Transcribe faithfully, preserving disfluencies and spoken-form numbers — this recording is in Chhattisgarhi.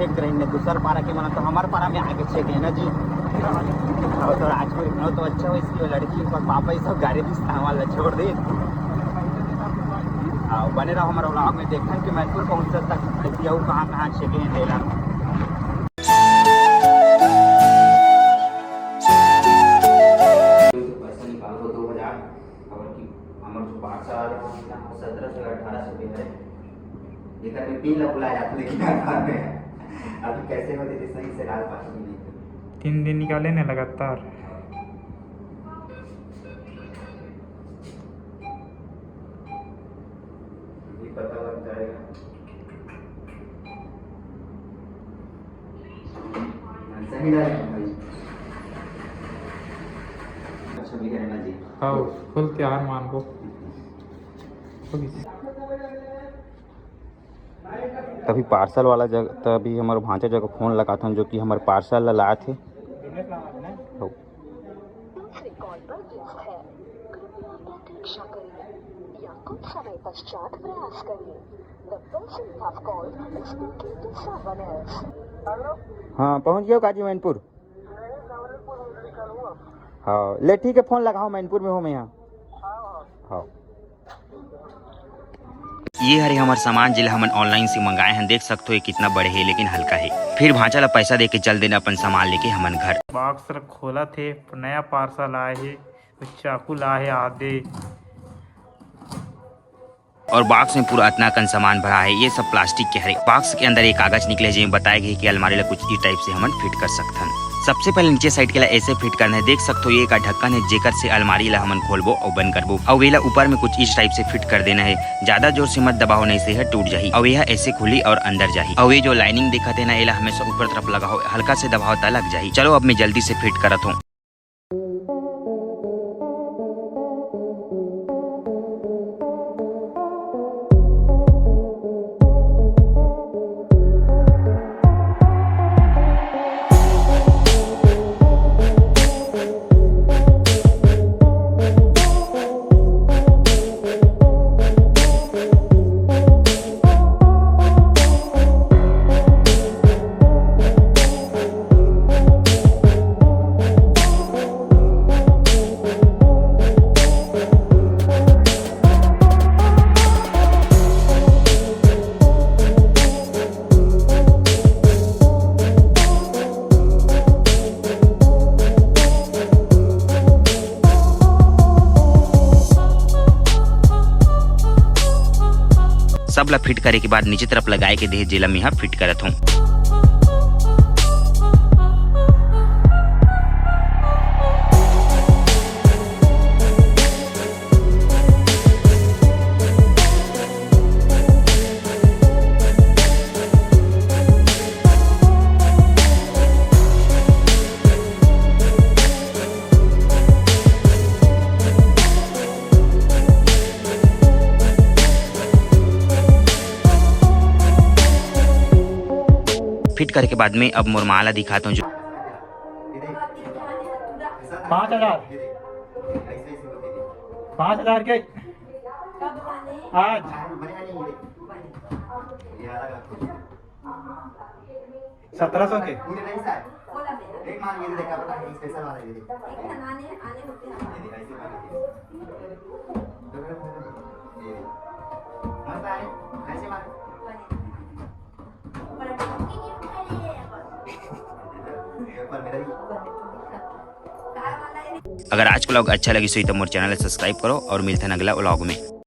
देख रही ने दूसर पारा के मन तो हमर पारा में आगे छेक है ना जी। और तो राजपुर में तो अच्छा हो इसकी वो लड़की, पर पापा ये सब गाड़ी दिस हमारा छोड़ दे। आओ, बने रहो हमारे vlog में, देखन कि मैनपुर पहुंच तक अउ कहाँ कहाँ छेक है तेला। पैसा निकालो दो हजार, और कि हमर जो पाँच सौ आ रहा है, सत्रह सौ, अठारह सौ रुपये है। एकर में पिन ला भुला जात, लेकिन आधार में है। अभी कैसे होते थे, सही से डाल पाते नहीं थे। तीन दिन निकाले ने लगातार। ये पता लग जाएगा। हाँ, सही डाले हैं भाई। अच्छा भी है ना जी। हाँ, फुल त्योहार मान को। तभी पार्सल वाला जग-, तभी हमर भांचा जगह फोन लगाथन, जो कि हमर पार्सल ला लात हे। हो। दूसरे कॉल पर व्यस्त है, कृपया प्रतीक्षा करें या कुछ समय पश्चात प्रयास करिए। The person you have called is speaking to someone else. हाँ, पहुँच गया काजी मैनपुर। हाँ, ले ठीक है, फोन लगाओ, मैनपुर में हूँ मैं यहाँ। हाँ। ये हरे हमर सामान, जेला हमन online से मंगाए हन। देख सकथो, ये कितना बड़े हे, लेकिन हल्का हे। फिर भांचा ला पैसा दे के चल देना अपन सामान लेके हमन घर। बॉक्स ल खोलत हे, नया पार्सल आए हे, चाकू ला हे आदे। और बॉक्स में पूरा अतना कन सामान भरा है। ये सब प्लास्टिक के हरे। बॉक्स के अंदर एक कागज निकले, जेमे बताए गए कि अलमारी ला कुछ इस टाइप से हमन फिट कर सकथन। सबसे पहले नीचे साइड के ला ऐसे फिट करना है। देख सकथो, ये का ढक्कन है, जेकर से अलमारी ला हमन खोलबो और बंद करबो। और वेला ऊपर में कुछ इस टाइप से फिट कर देना है। ज्यादा जोर से मत दबाओ, नहीं से यह टूट जाही और यह ऐसे खुली और अंदर जाही। और ये जो लाइनिंग दिखत है ना, एला हमेशा ऊपर तरफ लगाओ, हल्का से दबाओ ता लग जाही। चलो, अब मैं जल्दी से फिट करत हूँ। सब ला फिट करे के बाद नीचे तरफ लगाए के देहे, जेला मेहा फिट करत हूँ। फिट करे के बाद में अब मोर माँ ला दिखात हूँ जो पाँच हजार। पाँच हजार के आज सत्रह सौ के। अगर आज का vlog अच्छा लगिस होही त मोर channel ला subscribe करो और मिलथन अगला vlog में।